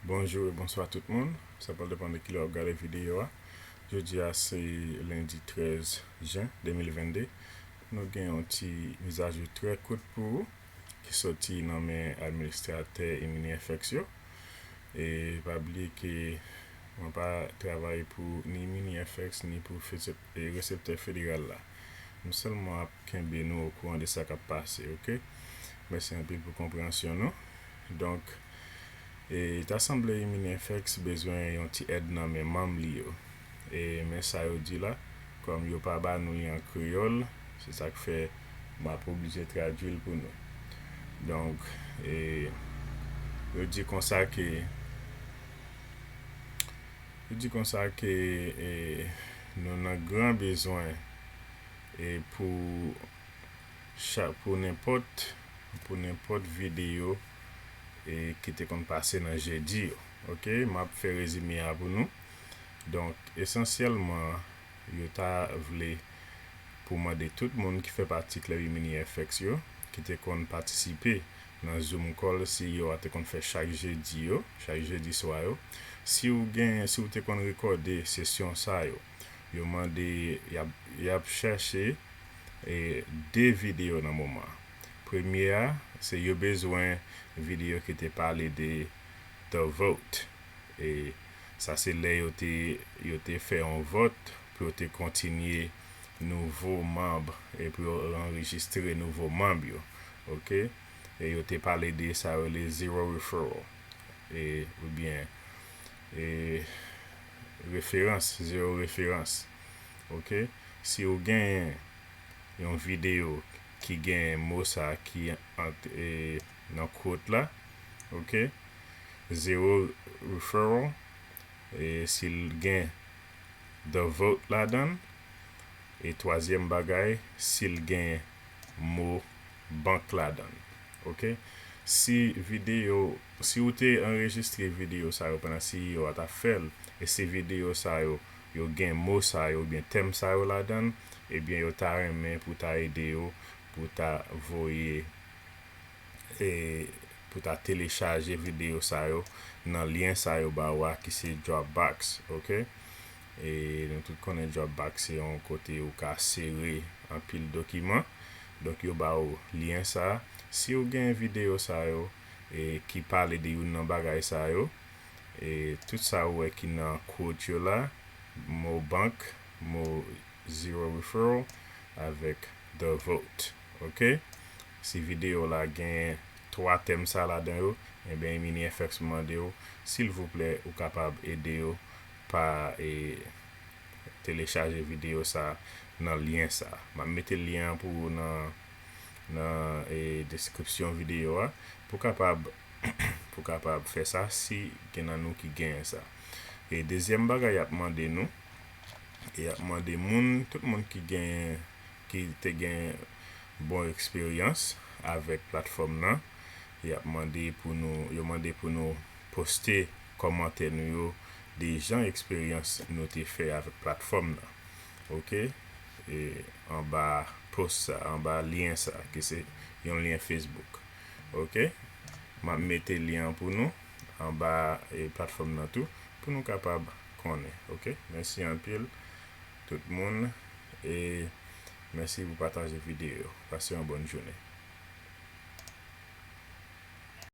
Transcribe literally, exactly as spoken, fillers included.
Bonjou e bonswa tout moun. Sa pral depann de kilè w ap gade videyo a. Jodi a se lendi trèz jen de mil vennde. Nou gen yon ti mizajou trè kout pou ou ki soti nan men administratè eMiniFX yo. E pa bliye ke mwen pa travay pou ni MiniFX ni pou fese- e reseptè federal la. M sèlman ap kenbe nou okouran de sa k ap pase, oke? Mèsi anpil pou konpreyansyon nou. Donk, e ta sanble eMiniFX bezwen yon ti èd nan men manm li yo. E men sa yo di la, kòm yo pa ba nou li an kreyòl, se sa k fè m ap oblije tradui l pou nou. Donk, e yo di konsa ke, yo di konsa ke e nou nan gran bezwen e pou cha- pou nenpòt pou nenpòt videyo e ki te konn pase nan jedi yo. Oke, m ap fè rezime a pou nou. Donk, esansyèlman, yo ta vle pou mande tout moun ki fè pati klèb eMiniFX yo, ki te konn patisipe nan Zoom call si yo a te konn fè chak jedi yo, chak jedi swa yo. Si w gen, si w te konn rekòde sesyon sa yo, yo mande, y ap, y ap chèche e de videyo nan moman. Premye a, se yo bezwen videyo ki te pale de The Vote. E sa se lè yo te, yo te fè yon vòt pou yo te kontinye nouvo manm e pou yo anrejistre nouvo manm yo. Oke? E yo te pale de sa yo rele zero referral. E, oubyen, e, referans, zero referans. Oke? Si w genyen yon videyo ki gen mo sa ki ant, e, nan quote la, oke? Zero referral, e, si l gen The Vote ladan l, e twazyèm bagay, si l gen mo bank ladan l, oke? Si videyo, si w te anrejistre videyo sa yo pandan C E O a t ap fè l, e si videyo sa yo, yo gen mo sa yo oubyen tèm sa yo ladan l, ebyen yo ta renmen pou ta ede yo, pou ta voye, e pou ta telechaje videyo sa yo nan lyen sa yo ba w a ki se Dropbox, oke? E nou tout konnen Dropbox se yon kote ou ka sere anpil dokiman. Donk yo ba w lyen sa. Si w gen videyo sa yo e ki pale de youn nan bagay sa yo, e tout sa ou wè ki nan quote yo la, mo bank, mo zero referral, avèk The Vote. Oke? Si videyo la gen twa tèm sa ladan yo, ebyen eMiniFX mande w, silvouplè, ou kapab ede yo pa e telechaje videyo sa nan lyen sa. M ap mete lyen an pou ou nan, nan e deskripsyon videyo a pou kapab pou kapab fè sa si gen nan nou ki genyen sa. E dezyèm bagay y ap mande nou, y ap mande moun, tout moun ki gen, ki te gen bon eksperyans avèk platfòm nan, y ap mande pou nou, yo mande pou nou poste kòmantè nou yo de jan eksperyans nou te fè avèk platfòm nan. Oke? E anba post sa, anba lyen sa, ki se yon lyen Facebook. Oke? M ap mete lyen an pou nou anba e platfòm nan tou pou nou kapab konnen. Oke? Mèsi anpil tout moun e mèsi pou pataje videyo. Pase yon bòn jounen.